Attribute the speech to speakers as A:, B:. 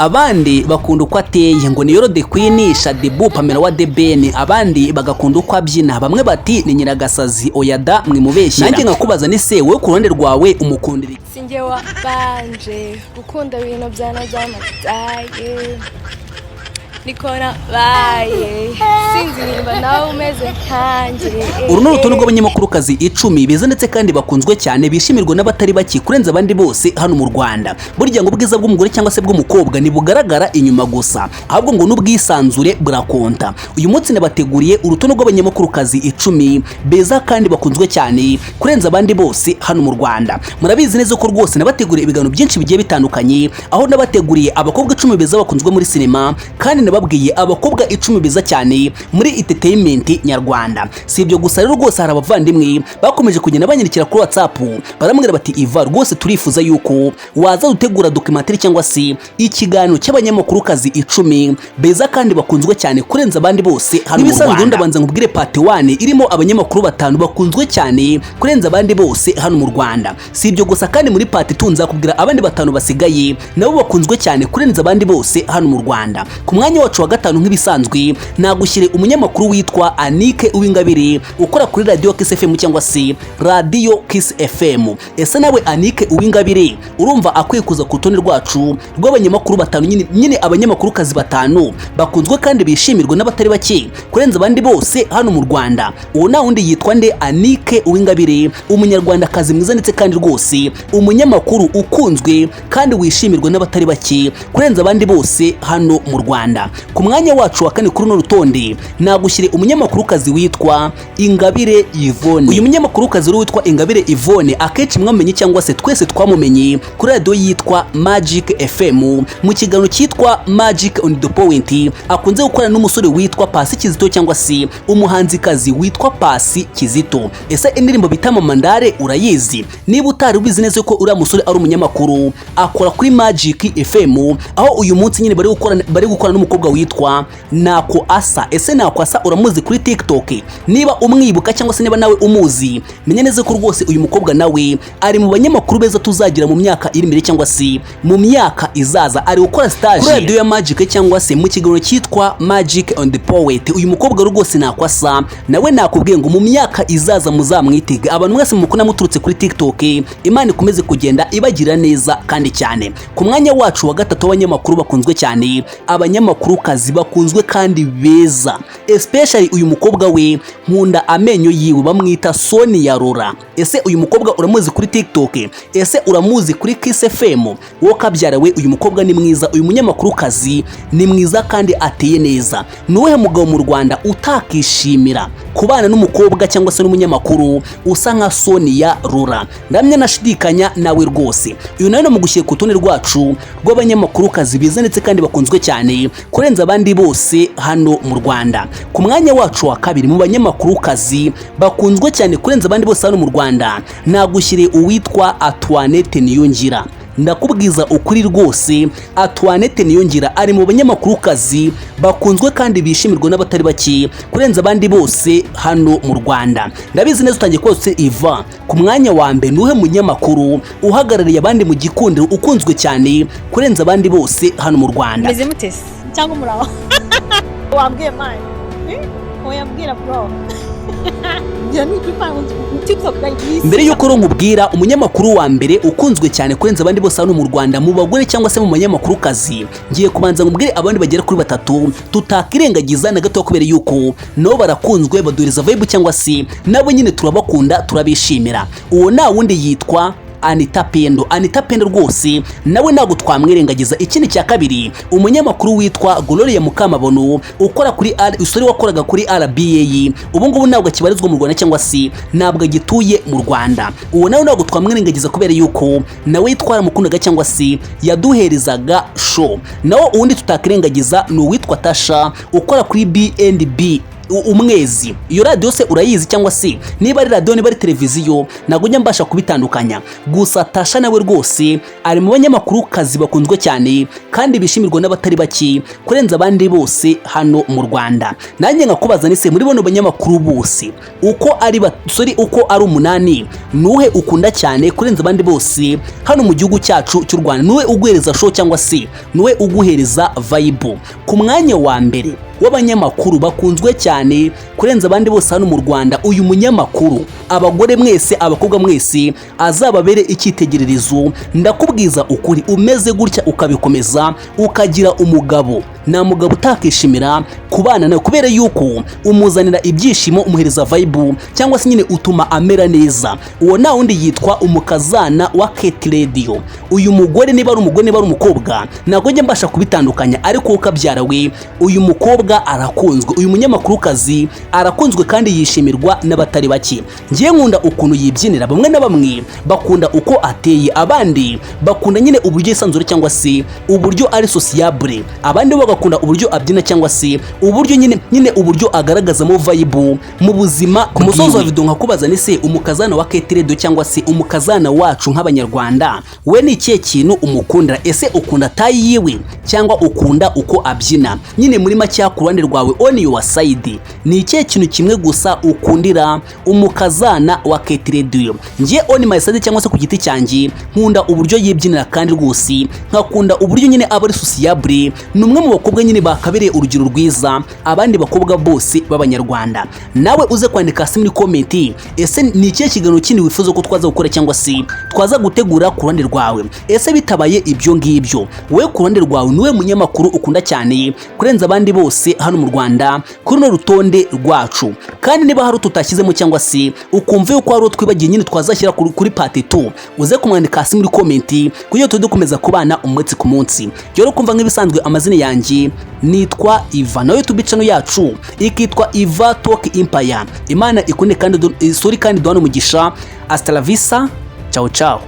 A: Abandi bakunda uko ateye, ngo ni Yolo The Queen, Shaddyboo, Pamela wa The Ben. Abandi bagakunda uko abyina, bamwe bati ni Nyiragasazi. Oyada, mwimubeshyera. Nanjye nkakubaza ni se wowe ku ruhande rwawe umukundira iki?
B: Sinjye wabanje gukunda ibintu byana by'amataye, niko nabaye, sinzi nimba nawe umeze nkanjye.
A: Uru ni urutonde rw'abanyamakurukazi 10 beza ndetse kandi bakunzwe cyane, bishimirwa n'abatari bake kurenza abandi bose hano mu Rwanda. Burya ngo ubwiza bw'umugore cyangwa se bw'umukobwa ntibugaragara inyuma gusa, ahubwo ngo n'ubwisanzure burakonta. Uyu munsi nabateguriye urutonde rw'abanyamakurukazi 10 beza kandi bakunzwe cyane kurenza abandi bose hano mu Rwanda. Murabizi neza ko rwose nabateguriye ibiganiro byinshi bigiye bitandukanye, aho nabateguriye abakobwa 10 beza bakunzwe muri sinema, kandi nababwiye abakobwa 10 beza cyane muri entertainment nyarwanda. Si ibyo gusa rero rwose, hari abavandimwe bakomeje kugenda banyandikira kuri WhatsApp, baramubwira bati: "Iva, rwose turifuza yuko waza gutegura documentary cyangwa se ikiganiro cy'abanyamakurukazi 10 beza kandi bakunzwe cyane kurenza abandi bose hano mu Rwanda." Ndabanza nkubwire part 1 irimo abanyamakuru batanu bakunzwe cyane kurenza abandi bose hano mu Rwanda. Si ibyo gusa kandi, muri part 2 nzakubwira abandi batanu basigaye nabo bakunzwe cyane kurenza abandi bose hano mu Rwanda. Ku mwanya wacu wa gatanu, nk'ibisanzwe, nagushyire umunyamakuru witwa Anike Uwingabire ukora kuri Radio Kiss FM cyangwa se Radio Kiss FM. Ese nawe Anike Uwingabire urumva akwiye kuza ku rutonde rwacu rw'abanyamakuru batanu nyine, abanyamakurukazi batanu bakunzwe kandi bishimirwa n'abatari bake kurenza abandi bose hano mu Rwanda? Uwo nta wundi, yitwa nde? Anike Uwingabire, umunyarwandakazi mwiza ndetse kandi rwose umunyamakuru ukunzwe kandi wishimirwa n'abatari bake kurenza abandi bose hano mu Rwanda. Ku mwanya wacu wa kane kuri runo rutonde, nagushyire umunyamakurukazi witwa Ingabire Yvonne. Uyu munyamakurukazi rero witwa Ingabire Yvonne, akenshi mwamenye cyangwa se twese twamumenye kuri radiyo yitwa Magic FM mu kiganiro cyitwa Magic on the Point, akunze gukorana n'umusore witwa Pasi Kizito cyangwa se umuhanzikazi witwa Pasi Kizito. Ese indirimbo bita Mamandare urayizi? Niba utari ubizi neza ko uriya musore ari umunyamakuru, akora kuri Magic FM, aho uyu munsi nyine bari gukora n'umukobwa witwa Nako Asa. Ese Nako Asa uramuzi kuri TikTok? Niba umwibuka cyangwa se niba nawe umuzi, menya neza ko rwose uyu mukobwa nawe ari mu banyamakuru beza tuzagira mu myaka iri imbere cyangwa se mu myaka izaza. Ari gukora stage kuri radio ya Magic cyangwa se mu kiganiro cyitwa Magic on the Point. Uyu mukobwa rwose Nako Asa nawe nakubwiye ngo mu myaka izaza muzamwitege. Abantu mwese mukuna muturutse kuri TikTok, Imana ikomeze kugenda ibagira neza kandi cyane. Ku mwanya wacu wa gatatu w'abanyamakuru bakunzwe cyane, abanyamakuru kazi bakunzwe kandi beza, especially uyu mukobwa we nkunda amenyo yiwe, bamwita Sonia Rora. Ese uyu mukobwa uramuzi kuri TikTok? Ese uramuzi kuri Kiss FM? Wowe kabyara we, uyu mukobwa ni mwiza, uyu munyamakuru kazi ni mwiza kandi ateye neza. Ni uwuhe mugabo mu Rwanda utakishimira kubana n'umukobwa cyangwa se n'umunyamakuru usa nka Sonia Rora? Ndamya nashidikanya nawe rwose. Uyu nawe namugushyire ku rutonde rwacu rw'abanyamakuru kazi beza ndetse kandi bakunzwe cyane kurenza abandi bose hano mu Rwanda. Ku mwanya wacu wa kabiri mu banyamakuru kazi bakunzwe cyane kurenza abandi bose hano mu Rwanda, nagushyire uwitwa Antoinette Niyongira. Ndakubwiza ukuri rwose, Antoinette Niyongira ari mu banyamakuru kazi bakunzwe kandi bishimirwa n'abatari bake kurenza abandi bose hano mu Rwanda. Ndabizi neza utangiye kose. Iva, ku mwanya wa mbere nuhe munyamakuru uhagarariye abandi mu gikundiro, ukunzwe cyane kurenza abandi bose hano mu Rwanda?
C: Meze mute se? Cyangwa muraho? Wambwiye man, oya mbwira bro.
A: Mbere y'uko rero nkubwira umunyamakuru wa mbere ukunzwe cyane kurenza abandi bose hano mu Rwanda mu bagore cyangwa se mu banyamakuru kazi, ngiye kubanza nkubwire abandi bagera kuri batatu tutakirengagiza na gato, kubera yuko nabo barakunzwe, baduhereza vibe cyangwa se nabo nyine turabakunda, turabishimira. Uwo nta wundi, yitwa Anita Pendo. Anita Pendo rwose nawe ntabwo twamwirengagiza. Ikindi cya kabiri, umunyamakuru witwa Gloria Mukamabono ukora kuri R, usore wakoraga kuri RBA, ubu ngubu ntabwo akibarizwa mu Rwanda cyangwa se ntabwo agituye mu Rwanda. Uwo nawe ntabwo twamwirengagiza kubera yuko nawe twaramukundaga cyangwa se yaduherezaga show. Nawe uwundi tutakirengagiza ni uwitwa Tasha ukora kuri B&B. Umwezi. Iyo radiyo se urayizi? Cyangwa se niba ari radiyo, niba ari televiziyo, ntabwo njya mbasha kubitandukanya. Gusa Tasha nawe rwose ari mu banyamakuru kazi bakunzwe cyane kandi bishimirwa n'abatari bake kurenza abandi bose hano mu Rwanda. Nanjye nkakubaza nise, muri bano banyamakuru bose uko ari sorry, uko ari umunani, nuhe ukunda cyane kurenza abandi bose hano mu gihugu cyacu cy'u Rwanda? Nuwe uguhereza show cyangwa se nuwe uguhereza vibe? Ku mwanya wa mbere w'abanyamakuru bakunzwe cyane kurenza abandi bose hano mu Rwanda, uyu munyamakuru, abagore mwese, abakobwa mwese, azababere icyitegererezo. Ndakubwiza ukuri, umeze gutya ukabikomeza, ukagira umugabo, nta mugabo utakishimira kubana nawe, kubera yuko umuzanira ibyishimo, umuhereza vibe cyangwa se nyine utuma amera neza. Uwo nta wundi, yitwa umukazana wa KT Radio. Uyu mugore, niba ari umugore, niba ari umukobwa, ntabwo njya mbasha kubitandukanya, ariko ukabyara we, uyu mukobwa arakunzwe, uyu munyamakurukazi arakunzwe kandi yishimirwa n'abatari bake. Ngiye nkunda ukuntu yibyinira, bamwe na bamwe bakunda uko ateye, abandi bakunda nyine uburyo yisanzura cyangwa se uburyo ari sociable, abandi bo bagakunda uburyo abyina cyangwa se uburyo nyine uburyo agaragazamo vibe mu buzima. Ku musozo wa video nkakubaza ni se, umukazana wa KT Radio cyangwa se umukazana wacu nk'Abanyarwanda, we ni ikihe kintu umukundira? Ese ukunda taille yiwe cyangwa ukunda uko abyina? Nyine muri make, ku ruhande rwawe, on your side, ni ikihe kintu kimwe gusa ukundira umukazana wa KT Radio? Ngiye on my side cyangwa se ku giti cyanjye, nkunda uburyo yibyinira kandi rwose nkakunda uburyo nyine aba ari sociable. Ni umwe mu bakobwa nyine bakabereye urugero rwiza abandi bakobwa bose b'Abanyarwanda. Nawe uze kwandika hasi muri comment, ese ni ikihe kiganiro kindi wifuza ko twaza gukora cyangwa se twaza gutegura ku ruhande rwawe? Ese bitabaye ibyo ngibyo, wowe ku ruhande rwawe, niwe munyamakuru ukunda cyane kurenza abandi bose hano mu Rwanda kuri runo rutonde rwacu? Kandi niba hari tutashyizemo cyangwa se ukumva yuko hari uwo twibagiye nyine twazashyira kuri part 2, uze kumwandika hasi muri comment kugira ngo tujye dukomeza kubana umunsi ku munsi. Rero kumva nk'ibisanzwe, amazina yanjye nitwa Iva, nawe YouTube channel yacu ikitwa Iva Talk Empire. Imana ikunde kandi sorry, kandi duhane umugisha. Hasta la vista, ciao ciao.